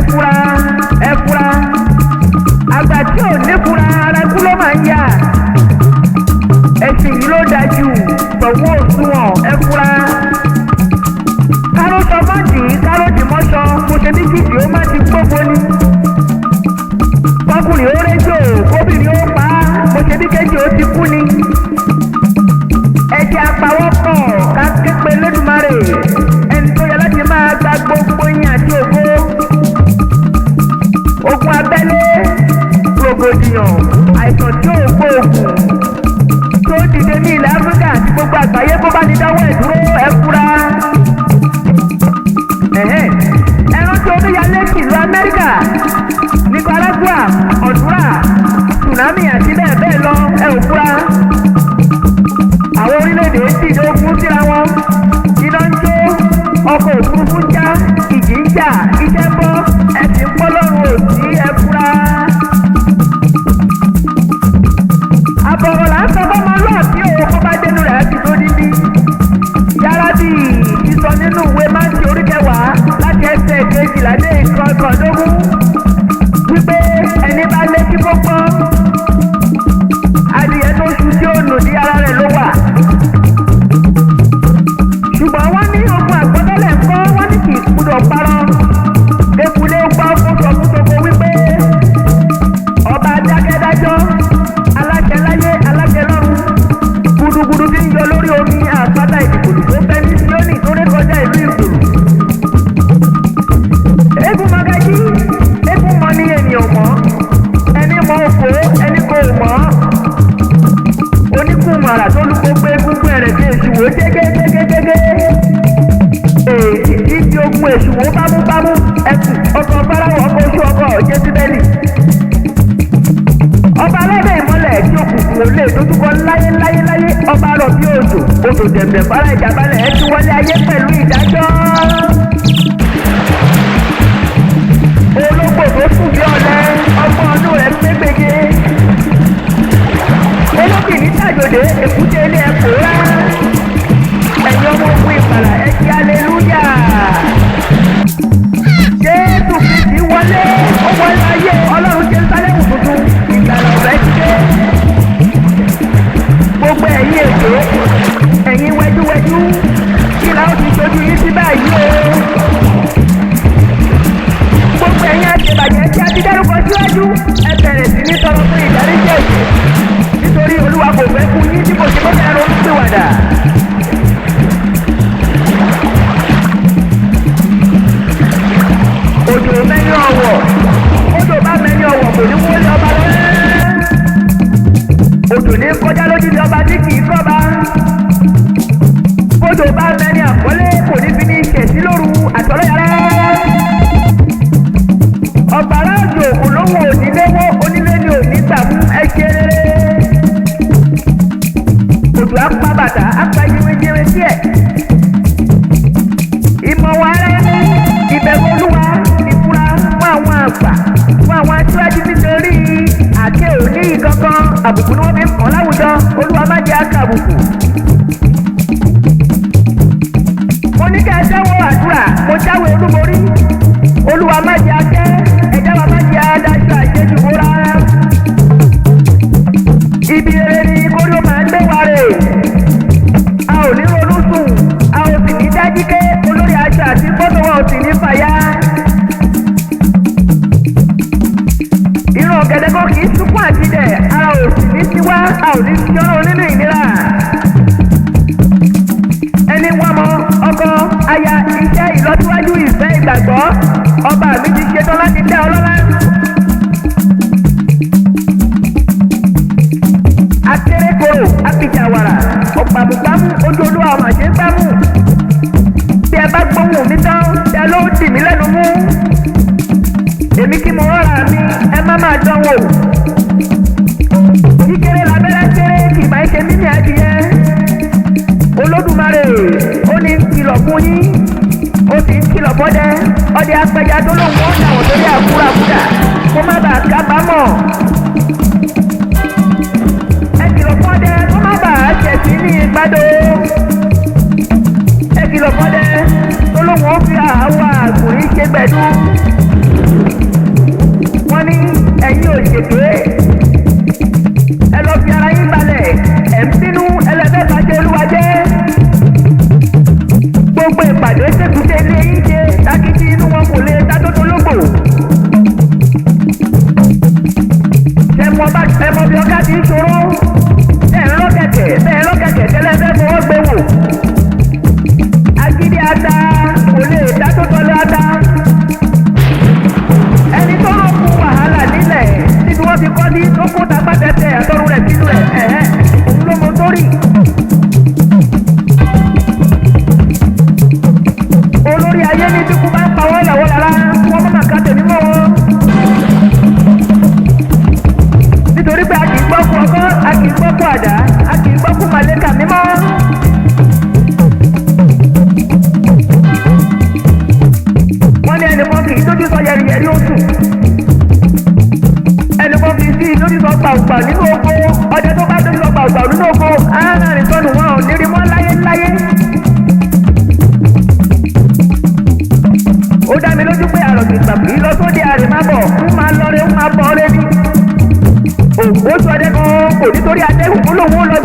Fura, ẹ fura. Àgbà tí ò ní fura, ara ikú ló máa ń yà. Ẹ̀sìn yìí ló dájú, tọ̀wọ́ òṣùwọ̀n, ẹ fura. Káró sọ mọ́dì, káró dì mọ́ṣọ, mo ṣe bí kìdì ó má ti gbóbo ni. Kọkùnrin ó réjò, kóbìnrin ó pa á, mo ṣe bí kéjì ó ti kú ni. Ẹ jẹ́ apawọ́pọ̀ ká képe Lódùmarè, ẹni tó yẹ láti máa gba gbogbo yín àti ògo. Ogun abẹ́lé, rògbòdìyàn, àìsàn tí ò gbóògùn tó dìde ní ilẹ̀ Áfíríkà àti gbogbo àgbáyé, kó bá ní dáwọ́ ẹ̀ dúró, ẹ fura. Ẹ̀hẹ́n. Ẹ rántí omíyalé tìlú Amẹ́ríkà, Nicaragua, Honduras, tsunami àti bẹ́ẹ̀ bẹ́ẹ̀ lọ, ẹ ò fura. Àwọn orílẹ̀-èdè dìde ogun síra wọn, iná ń jó, ọkọ̀ òfurufú ń já, ìjì ń jà, iṣẹ́ ń bọ́, ẹ̀sìn ń pọ́ lọ́rùn òsì, ẹ fura. Àbọ̀rọ̀ là ń sọ fọ́mọlúàbí o, kó bá dénú rẹ̀ á ti tó dídí. Yàrá bí ìsọ nínú ìwé Mátíù orí 10 láti ẹsẹ̀ 12 dé 19 wípé ẹni bá létí kó gbọ́, adìyẹ tó ṣu tí ó nù ní ara rẹ̀ ló wà. Ṣùgbọ́n wọ́n ní ogun àgbọ́tẹ́lẹ̀ ń kọ́, wọ́n ní kì í gbúdọ̀ parọ́. Ekulé gbọ́ kó sọ fún toko wípé ọba dákẹ́dájọ́, aláṣẹ láyé, aláṣẹ lọ́run, gudugudu tí ń yọ lórí omi, àpáta ìdìbòlù tó fẹ́ ní Síónì tó rékọjá ìlú ìgbòrò. Eégún magají, eégún mọ ní ènìyàn mọ́, ẹni mọ òfò, ẹni kò mọ́. Oníkùmọ̀rà tó lu gbogbo egungun ẹ̀rẹ̀ sí èṣùwò jégéjégégégé. Èsì tí fi ogun èṣùwò bámúbámú, ẹkùn ọkọ̀ Fáráwọ̀, ọkọ̀ oṣù, ọkọ̀ Jésíbẹ́lì. Ọba aládé ìmọ́lẹ̀ tí òkùnkùn ò lè dojúkọ láyé láyé láyé, ọba rọ̀ bí òjò, odò dẹ̀m̀dẹ̀ fara ìjàbalẹ̀, ẹ ti wọlé ayé pẹ̀lú ìdájọ́. Ológbò tó sùn bí ọ̀lẹ, ọgbọ́n ọdún rẹ̀ pégbèje. Olókìní tàjòdè, èkúté ilé ẹ pòórá. Ẹ̀yin ọmọ ogun ìgbàlà, ẹ kí aleluya. Jésù Kristi wọlé, ó wọlé ayé Ọlọ́run Jerúsálẹ́mù tuntun, ìgbàlà ọ̀fẹ́ ti dé. Gbogbo ẹ̀yin èké, ẹ̀yin wẹ́dúwẹ́dú, kí la ó ti ṣojú yín sí báyìí o? Gbogbo ẹ̀yin àṣebàjẹ́ tí a ti dárúkọ síwájú, ẹ bẹ̀rẹ̀ sí ní tọrọ fún ìdáríjì ẹ̀ṣẹ̀, nítorí Olúwa kò fẹ́ kú yín tí kò ṣe kó fẹ́ ronúpìwàdà. Òjò mẹ́ni ọ̀wọ̀, òjò bá mẹ́ni ọ̀wọ̀ kò ní wọlé ọba lọ́rẹ́. Òjò ní kọjá lójúde ọba tí kì í kọ́ba. Bójò bá mẹ́ni àkọlé kò ní fi ní ṣẹ̀sí lóru àtọ́lọ́yàrá. Ọ̀bàrà òjò kò lóhùn òní léwó, onílé ni òní gbà fún, ẹ ṣe rere. Òjò apá bàtà apá yìnrìnyìnrìn díẹ̀. Ìmọ̀ wa rẹ̀, ìbẹ̀rù Olúwa, ìfura fún àwọn àgbà, fún àwọn aṣíwájú, nítorí àti òní ìkankan àbùkù ni wọ́n fi ń kàn láwùjọ. Olúwa má jẹ́ àkàbùkù. Mo ní kẹ́ ẹ jáwọ́ àdúrà, mo jáwé olúborí. Olúwa má jẹ́ akẹ́, ẹ̀jẹ̀ wa má jẹ́ adájọ́ àṣejù bóra. Ibi rere ni kórí ó máa ń gbé wa rè. A ò ní ronú sùn, a ò sì ní dájí ké, olórí aṣọ àti fọ́tò wa ò sì ní fàyà. Ìran ọ̀gẹ̀dẹ̀ kan kì í sunkún àtidẹ̀, ara ò sì ní tiwá, a ò ní sí ọ̀rọ̀ nínú ìnira. Ẹni wọ́n mọ ọkọ, aya, iṣẹ́, ìlọsíwájú, ìfẹ́, ìgbàgbọ́, ọba mi ti ṣetán láti dá ọ lọ́lá. Akérèkọ́rò apìjàwàrà ọ̀pàmùpàmù ojú Olúwa ọmọ àṣẹ gbámù. Bí ẹ bá gbóhùn mi tán, tẹ ló dì mí lẹ́nu mú. Èmi kí mo rọra mi, ẹ má máa dánwò. Kíkéré labẹ́rẹ́ kéré kì máa ń ṣe mímí adìyẹ. Olódùmarè ó ní kìlọ̀ fún yín, ó sì ń kìlọ̀ fọ́dẹ. Ọdẹ apẹja tó lóun ó dàwọ̀ sórí àkúràkúdà kó má bàa kábàámọ̀. Ẹ kìlọ̀ fọ́dẹ kó má bàa ṣẹ̀sí ní ìgbàdo. Ẹ kìlọ̀ fọ́dẹ tó lóun ó fi àwọ̀ àgùnrín ṣe gbẹ̀dú. Ẹ̀yin òṣèké, ẹ lọ fi ara yín balẹ̀. Ẹ̀ ń bínú ẹlẹ́fẹ́ bàjẹ́ olúwa jẹ́. Gbogbo ìpàdé ṣèkúṣe ilé yín ṣe tákìtì inú wọn kò lè tátótó lógbò. Ẹmọ bá ẹmọ bí ọ̀gá ti ń ṣòro. Ẹ ń rọ́ kẹ̀kẹ́, ẹ ń rọ́ kẹ̀kẹ́ tẹ́lẹ̀ fẹ́ fọwọ́ gbé wò. Agídí ata kò lè tátótó lé ata. Ẹni tó rọ̀ fún wàhálà nílẹ̀ níbi wọ́n ti kọ́ ní tó kó tapá tẹ́tẹ́ àtọ́run rẹ̀ sínú rẹ̀, ẹ̀hẹ́ òun ló mọ sórí. Olórí ayé ní bíkú bá ń pa wọ́n lọ́wọ́ lára, wọ́n má màkà tèmi mọ́ wọn. Nítorí pé a kì í gbọ́ kú ọkọ́, a kì í gbọ́ kú àdá, a kì í gbọ́ kú màlẹ́kà mímọ́. Wọ́n ní ẹnìkan kì í dójú sọ yẹriyẹri oṣù, ẹnìkan kì í sí dójú sọ gbàùgbà nínú oko. Ọdẹ tó bá dójú sọ gbàùgbà nínú oko, arìnrìn sọnù, wọn ò ní rí mọ́ láyé láyé. Ó dá mi lójú pé àròkìtà kì í lọ sóde àrèmábọ̀, ń máa lọre ń máa bọ̀ ọ́rẹ́ ní. Ògbójú ọdẹ kan kò nítorí adẹ́gùn kó lòun ó lọ.